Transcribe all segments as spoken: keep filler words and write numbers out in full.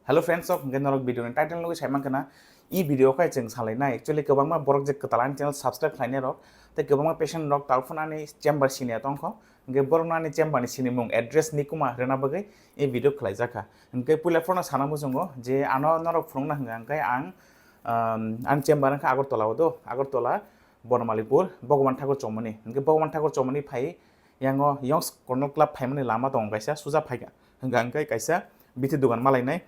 Hello friends, ok, hingke norok video ni title nugwi saiman kana, i video khe chwng salai nai. Actually, kwbangma borok je kwtal ani channel subscribe khlainai rok, tei kwbangma patient rok talphun ani chamber sini ya tongkho. Hingke borok ani chamber ni sinimung address ni kuma rena bagwi i video khlai jakha. Hingke puila phone sana muchungo je ano norok phunukna hingka hingke ang, um, ani chamber wngkha Agartala o do, Agartala Bonomalipur, Bhagavan Thakur Chomoni. Hingke Bhagavan Thakur Chomoni phai yango Young's Corner Club phaimani lama tongo kaisa, suja phaikha. Hingka hingke kaisa bithi dugan malainai.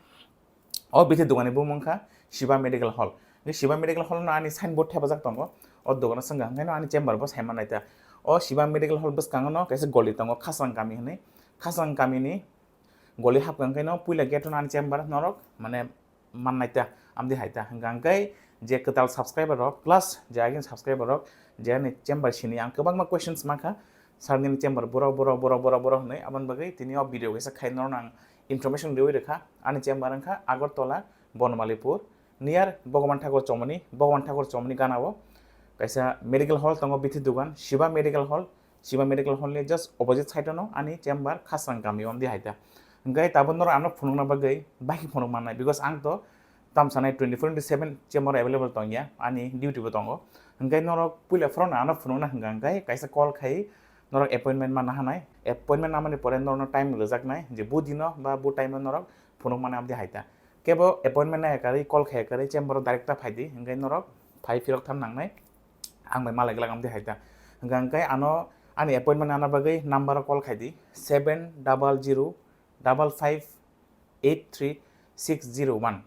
O bithi dugan ni bumung kha Shiva Medical Hall. Hingke Shiva Medical Hall no ani signboard thepajak tongo. O dugan o swngkha hingke no ani chamber bo saiman naita. O Shiva Medical Hall bwskango no kaisa goli tongo, Khasrang Kami hinwi. Khasrang Kami ni goli hapkha hingke no puila gate o no ani chamber norok mane man naita, amdi haita. Hingka hingke je kwtal subscriber rok plus je agin subscriber rok je ani chamber sini ang kwbangma questions mankha, sir nini chamber borok borok borok borok borok hinwi, aboni bagwi tini o video kaisa khai norok ang information riwi rwkha. Ani chamber wngkha Agartala Bonomalipur, near Bhagavan Thakur Chomoni, Bhagavan Thakur Chomoni gana o kaisa medical hall tongo, bithi dugan Shiva Medical Hall. Shiva Medical Hall ni just opposite side o no ani chamber Khasrang Kami o amdi haita. Hingke tabuk norok ano phunukna bagwi bahai phunuk mannai, because ang to tamsanai twenty four into seven chamber available tongya, ani duty bo tongo. Hingke norok puila phone ano phunukna hingka hingke kaisa call khai norok appointment manna hanai. Appointment namani pore norokno time rwjaknai je bu dino ba bu time o norok phunuk mani amdi haita. Kebo appointment nai karwi, call khai karwi, chamber o direct ta phaidi, hingke norok phai phirok tham nangnai, ang bai malai glak amdi haita. Hingka hingke ano ani appointment ana bagwi number o call khaidi, seven double zero double five eight three six zero one.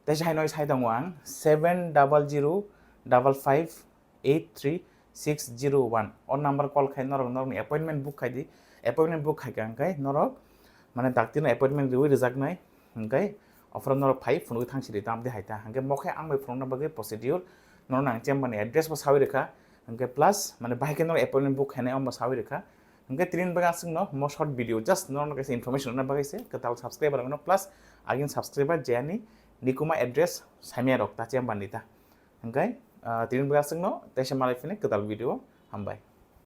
Teisa hai noi sai tongo ang, seven double zero double five eight three six zero one. O number call khai norok norokni appointment book khaidi. Appointment book khaikha hingke norok mane dakti no appointment riwi rwjaknai, hingke ophoro norok phai phunugwi thangsidi tamdi haita. Hingke mokhe ang bai phunukna bagwi procedure norok ang chamber ni address bo sawi rwkha. Hingke plus mane bahai khe norok appointment book khainai, omo sawi rwkha. Hingke tini bagwi aswkno mo short video just norokno kaisa information rwna bagwi se kwtal subscriber rokno plus agin subscriber je ani nikuma address saimya rok ta chamber ni ta. Hingke, ah, tini bagwi aswkno teisa malai phini kwtal video. Hambai.